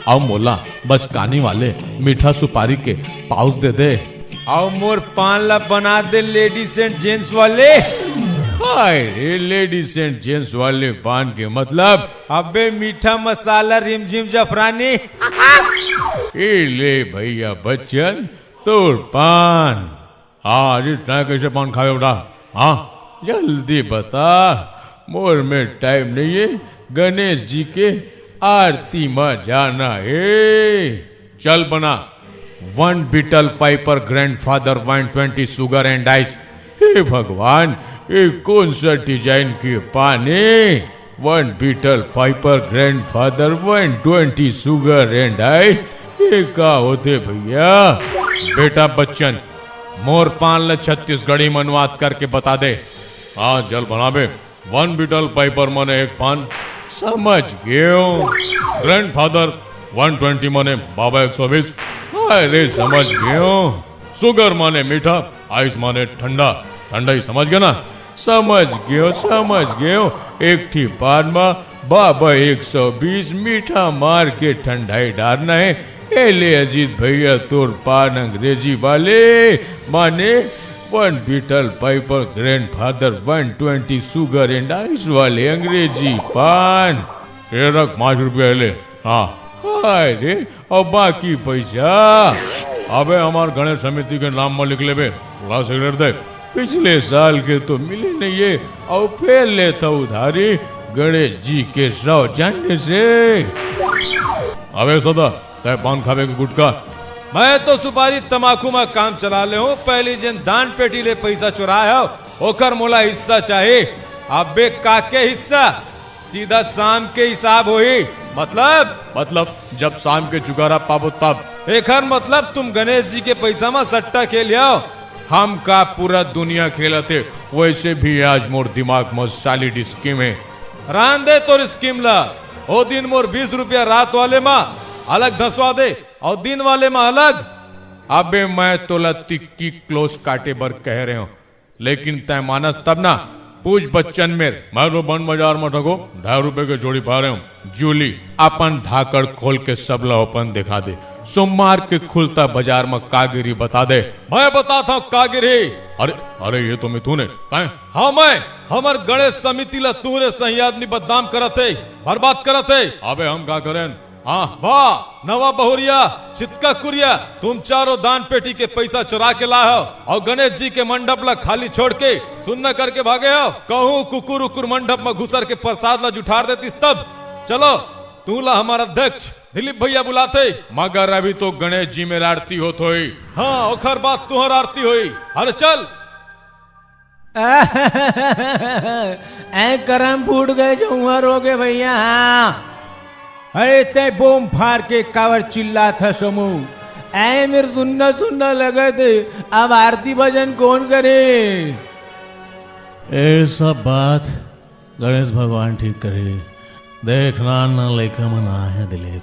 आओ मोला बचकानी वाले मीठा सुपारी के पाउच दे दे। आओ मोर पान ला बना दे लेडीज एंड जेंट्स वाले। हाय रे, लेडीज एंड जेंट्स वाले पान के मतलब? अबे मीठा मसाला रिमझिम जफरानी। ए ले भैया बच्चन, तोर पान। हाँ अजीत, तैं कैसे पान खावे बेटा? हाँ, जल्दी बता, मोर में टाइम नहीं है, गणेश जी के आरती में जाना है। चल बना। One Beetle Piper Grandfather, one twenty sugar and ice। हे भगवान, ये कौन सा डिजाइन के पान है? One Beetle Piper Grandfather, one twenty sugar and ice। ये का होथे भैया? बेटा बच्चन, मोर पान ल छत्तीसगढ़ी म अनुवाद करके बता दे। हाँ, चल बना बे। One Beetle Piper मने एक पान, समझ गेंव। Grandfather, one twenty मने बाबा एक सौ बीस। अरे समझ गेंव। सुगर माने मीठा, आइस माने ठंडा। ठंडा ही समझ गे ना? समझ गेंव, समझ गेंव। एक ठी पान मा बाबा एक सौ बीस मीठा मार के ठंडाई डारना है। ए ले अजीत भैया, तोर पान अंग्रेजी वाले, माने One Beetle Piper Grandfather, one twenty sugar and ice वाले अंग्रेजी पान। ये रख, पाँच रुपया ले। हाँ। हाय रे, अउ बाकी पैसा? अबे हमार गणेश समिति के नाम म लिख लेबे। ला सिगरेट दे। पिछले साल के तो मिले नहीं है, अउ फेर लेथव उधारी गणेश जी के सौजन्य से। अबे सदा, तैं पान खाबे के गुटखा? मैं तो सुपारी तमाखू म काम चला ले हूँ। पहली जेन दान पेटी ले पैसा चुराए हव, ओकर मोला हिस्सा चाही। अबे काके हिस्सा? सीधा शाम के हिसाब होही। मतलब? मतलब जब शाम के जुगारा पाबो तब। एखर मतलब तुम गणेश जी के पैसा म सट्टा खेल हव। हम का पूरा दुनिया खेलत हे, वैसे भी आज मोर दिमाग म solid scheme हे। रहन दे तोर scheme ला। ओ दिन मोर बीस रुपया रात वाले म अलग धसवा दे अउ दिन वाले म अलग। अबे मैं तोला तिक्की क्लोज काटे बर कहे रहे हूँ, लेकिन तैं मानस तब ना। पूछ बच्चन मेर। मैं तो बंद बाजार म ठगो ढाई रुपए के जोड़ी पा रहे हूँ। जूली, अपन धाकड़ खोल के सबला ओपन दिखा दे। सोमवार के खुलता बाजार म का गिरी बता दे। मैं बताथव का गिरी। अरे, अरे ये तो मिथुन हे। तैं? हाँ मैं। हमर गणेश समिति ला तुहरे सही आदमी बदनाम करत हे, बर्बाद करत हे। अबे हम का करेन? हाँ, वाह, नवा बहुरिया, चितका कुरिया, तुम चारों दान पेटी के पैसा चुरा के लाए हव अउ गणेश जी के मंडप ला खाली छोड़ के सुन्ना करके भागे हव। कहूँ कुकुर उकुर मंडप म घुसर के प्रसाद ला जुठार देतिस तब। चलो, तू ला हमार अध्यक्ष दिलीप भैया बुलाथे। मगर अभी तो गणेश जी मेर आरती होत होही। हाँ, ओखर बाद तुहर आरती होही। अरे चल। ऐ करम फूट गे, जौहर हो गे भैया। हाँ, अरे तैं बोम फार के काबर चिल्लाथस समू? ऐ मेर सुन्ना सुन्ना लगत हे, अब आरती भजन कोन करे? ए सब बात गणेश भगवान ठीक करही। देख, नान नान लइका मन आए हे दिलीप।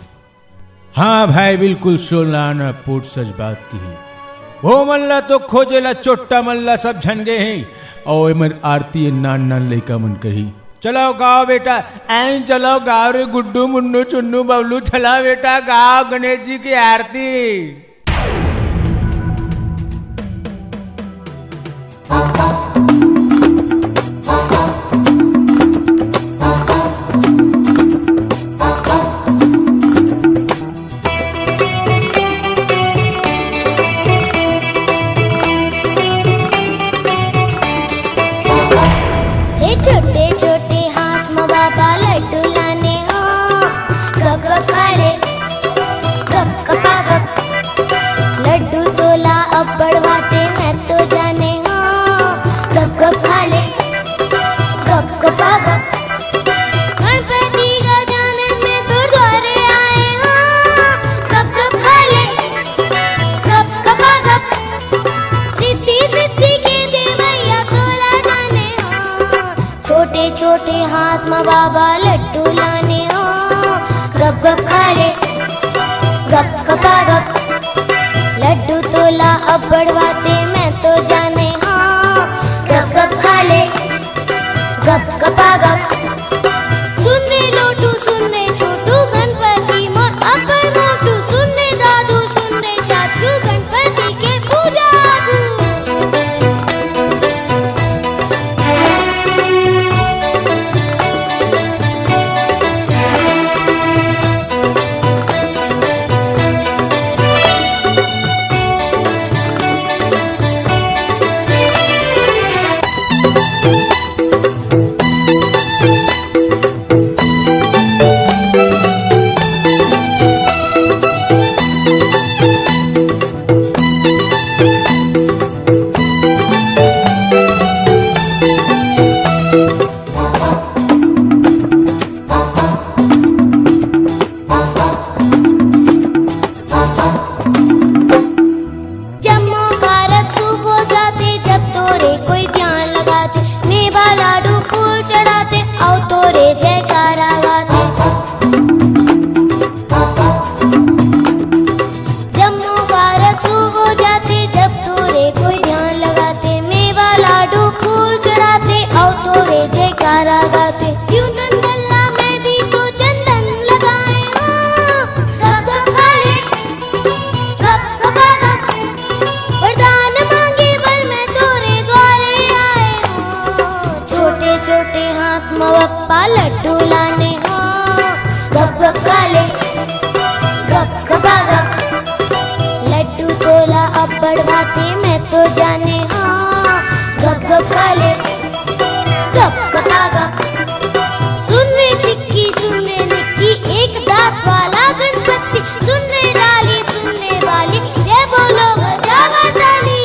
हाँ भाई, बिल्कुल सोनान पूत सच बात किही। वो मन ला तो खोजे ला चोट्टा मन ला सब झन गे हे, अउ एमन आरती नान नान लइका मन करही। चलो गाओ बेटा, ऐं चलो गाओ रे गुड्डू मुन्नू चुन्नू बबलू, चला बेटा गाओ गणेश जी की आरती। हे छोटे छोटे हाथ म बाबा लड्डू लाने हो, कब छोटे छोटे हाथ म बाबा लड्डू लाने हो, गप गप खा ले, गप गपा गप। लड्डू तोला अब्बड़ भाते मैं तो जाने हो, गप गप खा ले, गप गपा गप। सुन रे लोटू, सुन रे छोटू, गणपति मोर अब्बड़ मोटू। सुन रे दादू, सुन रे चाचू, गणपति के पूजा आगू। जम्मो कारज शुभ हो जाथे, जब तोरे कोई ध्यान लगाथे। मेवा लाडू फूल चढ़ाथे, अउ तोरे जयकारा गाथे। जम्मो कारज शुभ हो जाथे, जब तोरे कोई ध्यान लगाथे। मेवा लाडू फूल चढ़ाथे, अउ तोरे जयकारा गाथे। क्यों नंदन ला मैं भी तो चंदन लगाए हो। गप गप खा ले, गप गपा गप। वरदान मांगे बर मैं तोरे द्वारे आए हो। छोटे छोटे हाथ म बप्पा लड्डू लाने हो। गप गप खा ले, गप गपा गप। लड्डू तोला अब्बड़ भाते मैं तो जाने हो। गप गप खा ले, गप गपा गप। सुन रे चिक्की, सुन रे निक्की, एक दांत वाला गणपति। सुन रे डाली, सुन रे बाली, जय बोलो बजावा ताली।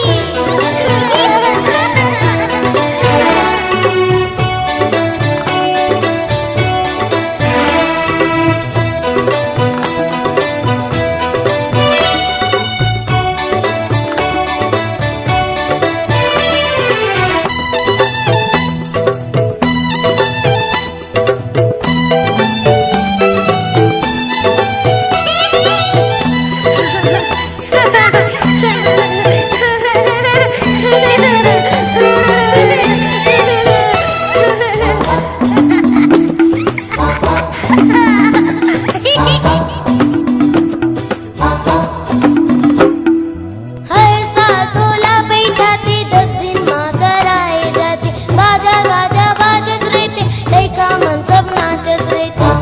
हर साल तोला बइठाथे, दस दिन म सराय जाथे। बाजा गाजा बाजत रहिथे, लइका मन सब नाचत रहिथे।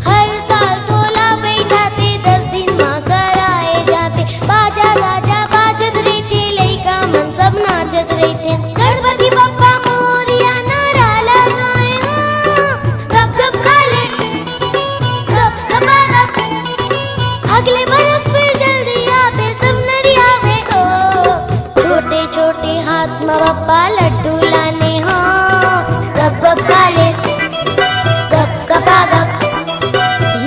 हर साल तोला बइठाथे, दस दिन म सराय जाथे। बाजा गाजा बाजत रहिथे, लइका मन सब नाचत रहिथे। गणपति बप्पा मोरिया नारा लगाए हो, गप गप खा ले, गप गपा गप। अगले बरस फिर जल्दी आबे, सब नरियाबे ओ। छोटे छोटे हाथ म बप्पा लड्डू लाने हो, गप गप खा ले, गप गपा गप।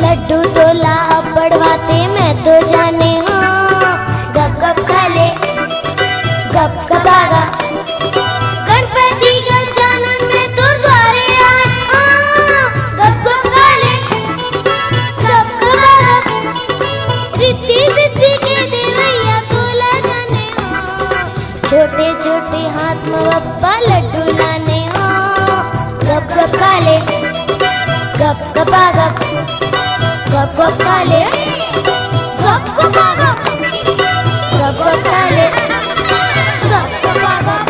लड्डू तोला अब्बड़ भाते मैं तो जाने हो, गप गप खा ले, गप गपा गप। गणपति गजानन मैं तोर द्वारे आए, हाँ, गप गप खा ले, गप गपा गप। रिद्धि सिद्धि के देवइया तोला जाने हो। छोटे छोटे हाथ म बप्पा लड्डू लाने हो। गप गप खा ले, गप गपा गप। गप गप खा ले, गप गपा गप। गप गप खा ले, गप गपा गप।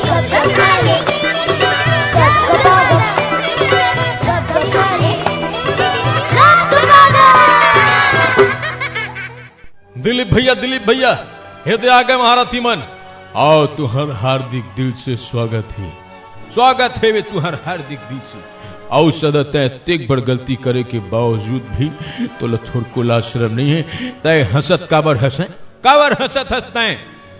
गप गप खा ले, गप गपा गप। गप गप खा ले, गप गपा गप। दिलीप भैया, दिलीप भैया, हे दे आ गए महारथी मन। आओ, तुहर हार्दिक दिल से स्वागत हे। स्वागत हे वे तुहर हार्दिक दिल से। अउ सदा तैं तेक बड़ गलती करे के बावजूद भी तोला थोरको लाज शरम नइ हे। तैं हंसत काबर हंसे? काबर हंसत हंस तैं?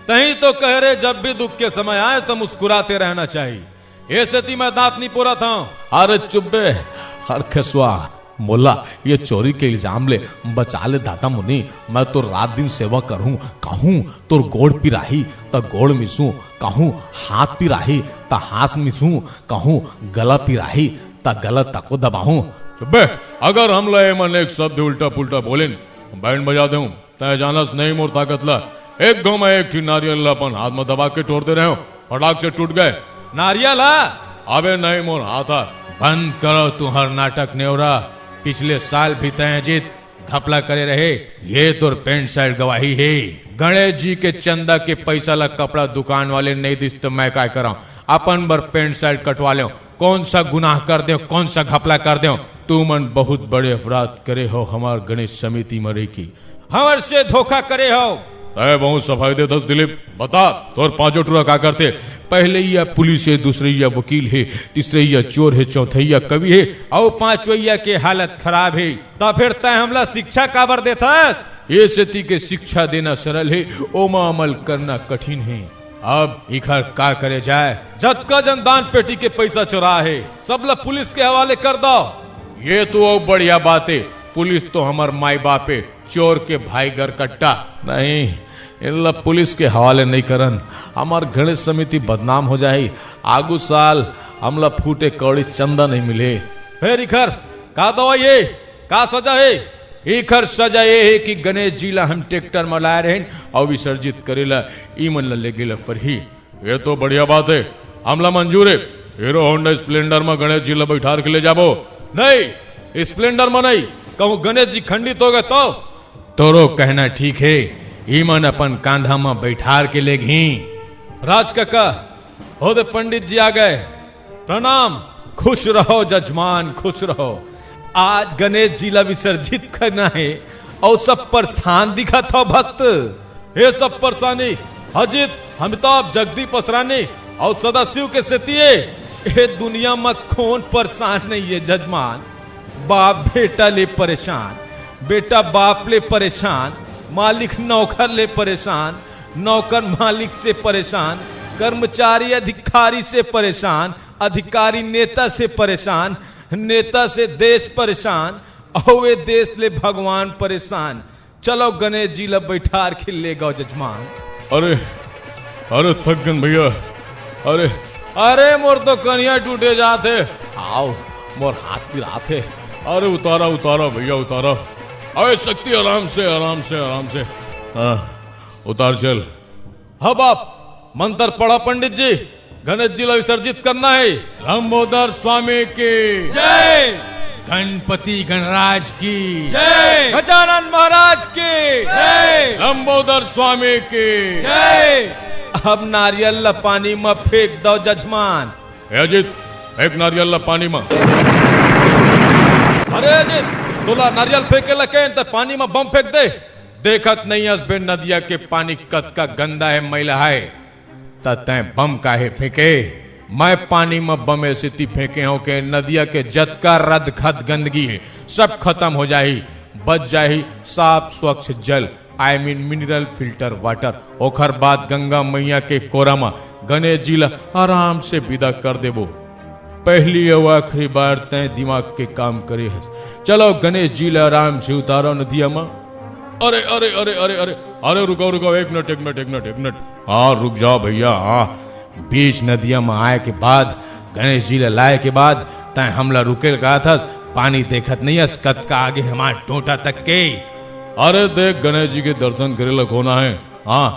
तहीं तो कहे रे, जब भी दुख के समय आए तो मुस्कुराते रहना चाहिए। ए सेती मैं दांत नइ पोरत हंव। अरे चुप बे, खरखेसवा। मोला ये चोरी के इल्जाम ले बचा ले दाता मुनि। मैं तो रात दिन सेवा करहूं, कहूं तोर गोड़ पिराही त गोड़ मिसूं, कहूं हाथ पिराही त हाथ मिसूं, कहूं गला पिराही त गला तको दबाहूं। चुप बे, अगर हमला एमन एक शब्द उल्टा पुल्टा बोलिन, बैंड बजा देहूं। तैं जानस नहीं मोर ताकत ला। एक घांव में एक ठी नारियल ला अपन हाथ में दबा के टोर दे रहेंव, फटाक से टूट गे। नारियल हा? अबे नहीं मोर हाथ हा। बंद करो तुंहर नाटक नेवरा। पिछले साल भी तैं अजीत घपला करे रहे, ये तोर पैंट शर्ट गवाही हे। गणेश जी के चंदा के पैसा ला कपड़ा दुकान वाले नहीं दिस त मैं काय करंव? अपन बर पैंट शर्ट कटवा लेंव। कौन सा गुनाह कर देंव, कौन सा घपला कर देंव? तुमन बहुत बड़े अपराध करे हव हमर गणेश समिति म रहिके। हमर से धोखा करे हव। तैं बहुत सफाई देथस दिलीप। बता, तोर पांचों टूरा का करथे? पहिलइया पुलिस हे, दूसरइया वकील हे, तीसरइया चोर हे, चौथइया कवि हे, अउ पांचवइया के हालत खराब हे। त फेर तैं हमला शिक्षा काबर देथस? ये सेती के शिक्षा देना सरल हे, ओमा अमल करना कठिन हे। अब इखर का करे जाय? जतका जन दान पेटी के पइसा चोराय हे, सबला पुलिस के हवाले कर दव। ये तो अउ बढ़िया बात हे। पुलिस तो हमर माई बाप हे, चोर के भाई गरकट्टा। नहीं, इनला पुलिस के हवाले नहीं करन। हमर गणेश समिति बदनाम हो जाही। आगू साल हमला फूटे कौड़ी चंदा नहीं मिले। फेर इखर का दवई हे? का सजा हे? एखर सजा ये हे कि गणेश जी ला हम ट्रैक्टर म लाय रहेन अउ विसर्जित करे ला ईमन ला लेगे ला परही। ये तो बढ़िया बात हे, हमला मंजूर हे। हीरो होंडा स्प्लेंडर म गणेश जी ला बैठार के ले जाबो। नहीं, स्प्लेंडर म नहीं, कहूं गणेश जी खंडित हो गे तो। तोरो कहना ठीक हे, ईमन अपन कांधा म बैठार के लेगही। राज कका, हो दे पंडित जी आ गे। प्रणाम। खुश रहो जजमान, खुश रहो। आज गणेश जी ला विसर्जित करना हे अउ सब परेशान दिखत हव भक्त। ये सब परेशानी अजीत, अमिताभ, जगदीप असरानी अउ सदाशिव के सेती हे। ये दुनिया म कोन परेशान नहीं हे जजमान? बाप बेटा ले परेशान, बेटा बाप ले परेशान, मालिक नौकर ले परेशान, नौकर मालिक से परेशान, कर्मचारी अधिकारी से परेशान, अधिकारी नेता से परेशान, नेता से देश परेशान, अउ ए देश ले भगवान परेशान। चलो गणेश जी ला बैठार के लेगव जजमान। अरे, अरे थक गेन भैया। अरे, अरे मोर तो कनिहा टूटे जात हे। आव, मोर हाथ पिरात हे। अरे उतारा, उतारा भैया, उतारा। अरे शक्ति, आराम से, आराम से, आराम से। हाँ, उतार चल। हाँ बाप, मंत्र पढ़ा पंडित जी, गणेश जी ला विसर्जित करना हे। लंबोदर स्वामी की जय। गणपति गणराज की जय। गजानन महाराज की जय। लंबोदर स्वामी की जय। अब नारियल ला पानी म फेंक दव जजमान। ए अजीत, फेंक नारियल ला पानी म। अरे अजीत, तोला नारियल फेंके ला कहेन त पानी म बम फेंक दे। देखत नहीं हस बे नदिया के पानी कतका गंदा हे, मैला हे, त तैं बम काहे फेंके? मैं पानी म बम ए सेती फेंके हंव के नदिया के जतका रद खद गंदगी हे, सब खतम हो जाही, बच जाही साफ स्वच्छ जल, I mean mineral filter water। ओखर बाद गंगा मैया के कोरा म गणेश जी ला आराम से विदा कर देबो। पहली अउ आखिरी बार तैं दिमाग के काम करे हस। चलो गणेश जी ला आराम से उतारो नदिया म। अरे, अरे, अरे, अरे, अरे, अरे, रुको, रुको, एक मिनट, एक मिनट, एक मिनट, एक मिनट। हाँ, रुक जाओ भैया, हाँ। बीच नदिया म आय के बाद, गणेश जी ला लाय के बाद, तैं हमला रुके ल कहत हस, पानी देखत नहीं हस, कतका आगे हमार टोंटा तक के। अरे देख, गणेश जी के दर्शन करे ला कोन हे? हाँ,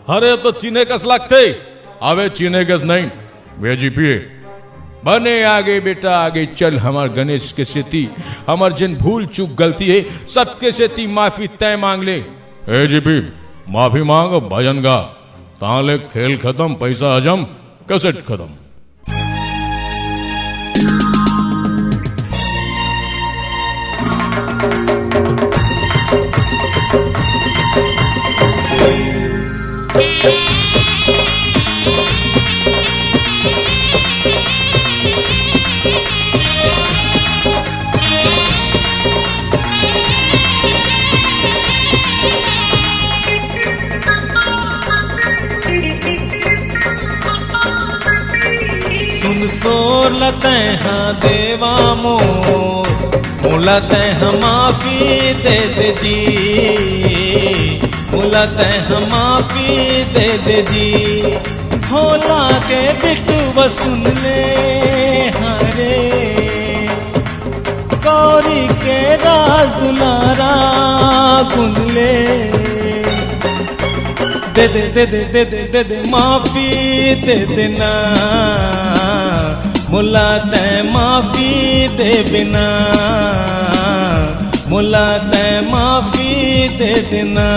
अरे तो चिन्हे कस लागथे। अबे चिन्हे कस नहीं, वे जीपी हे। बने आगे बेटा, आगे चल, हमर गणेश के सेती, हमर जेन भूल चूक गलती हे, सबके सेती माफी तैं मांग ले। ए जीपी, माफी मांग, भजन गा। ताले खेल खतम, पैसा हजम, कैसेट खतम। सुन सोर ल तैं हा देवा मोर, मोला तैं ह माफी दे दे जी, मोला तैं ह माफी दे दे जी। भोला के बिटुवा सुन ले, हरे गौरी के राज दुलारा गुन ले। दे दे, दे दे, दे दे, दे दे, माफी दे देना, मोला तैं माफी दे बिना, मोला तैं माफी दे देना।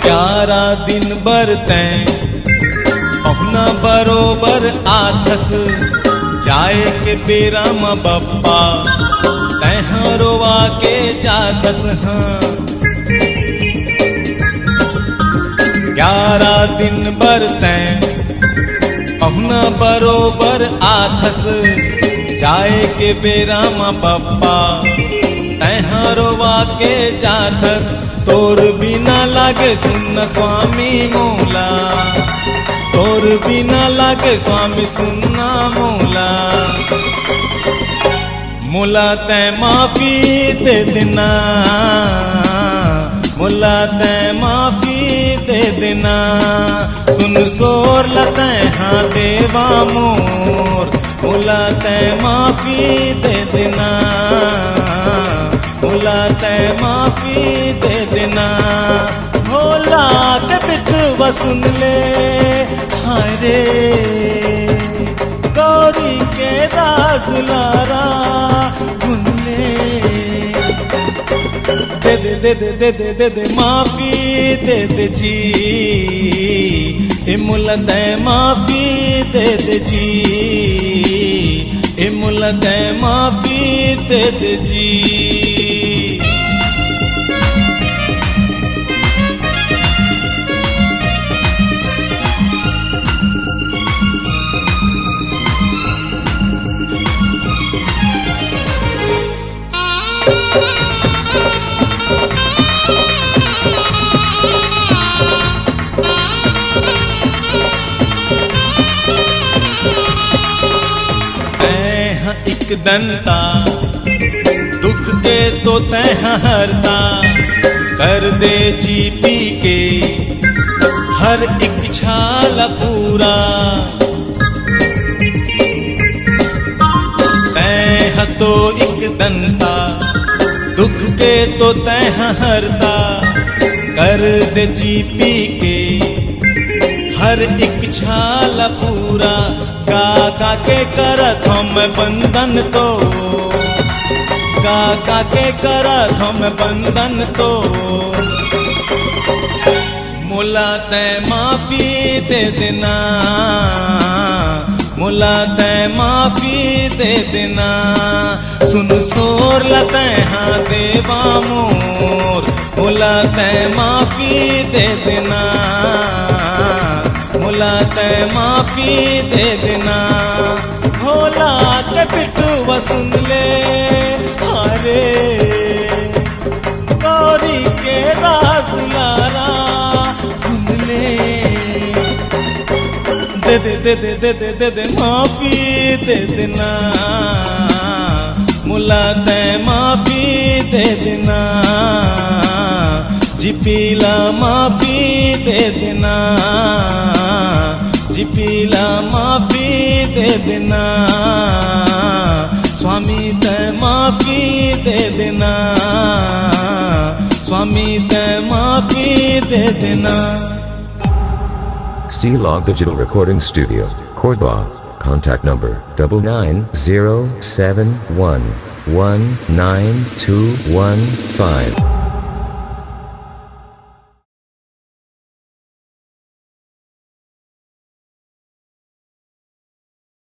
ग्यारा दिन बर तैं पहुना बरोबर आथस, जाए के बेरा म बप्पा तैं ह रोवा के जाथस। हाँ, ग्यारा दिन बर तैं पहुना बरोबर आथस, जाए के बेरा म बप्पा तैं ह रोवा के जाथस। तोर बिना लागे सुन स्वामी मोला, तोर बिना लागे स्वामी सुन मोला। मोला तैं माफी दे देना, मोला तैं माफी दे देना। सुन सोर ला तैं हा देवा मोर, मोला तैं माफी दे देना, मोला तैं माफी दे देना। भोला के बिटुवा सुन ले, हरे गौरी के राज दुलारा गुन ले। दे दे, दे दे, दे दे, दे दे, माफी दे दे जी, ए मोला तैं माफी दे दे जी, ए मोला तैं माफी दे दे जी। तैं ह एक दंता, दुख के तो तैं ह हरता, कर दे जी पी के हर इच्छा ला पूरा। तैं ह तो एक दंता, दुख के तो तैं ह हरता, कर दे जी पी के हर इच्छा ला पूरा। का का के करत हँव मैं बंदन तो, का का के करत हँव मैं बंदन तो। मोला तैं माफी दे देना, मोला तैं माफी दे देना। सुन सोर ला तैं हा देवा मोर, मोला तैं माफी दे देना, मोला तैं माफी दे देना। भोला के बिटुवा सुन ले, हरे गौरी के राज दुलारा गुन ले। दे दे, दे दे, दे दे, दे दे, माफी दे देना, मोला तैं माफी दे देना, जी पी ला माफी दे देना, जी पी ला माफी दे देना। स्वामी तैं माफी दे देना, स्वामी तैं माफी दे देना। C Log Digital Recording Studio, Korba. Contact number double nine zero seven one one nine two one five.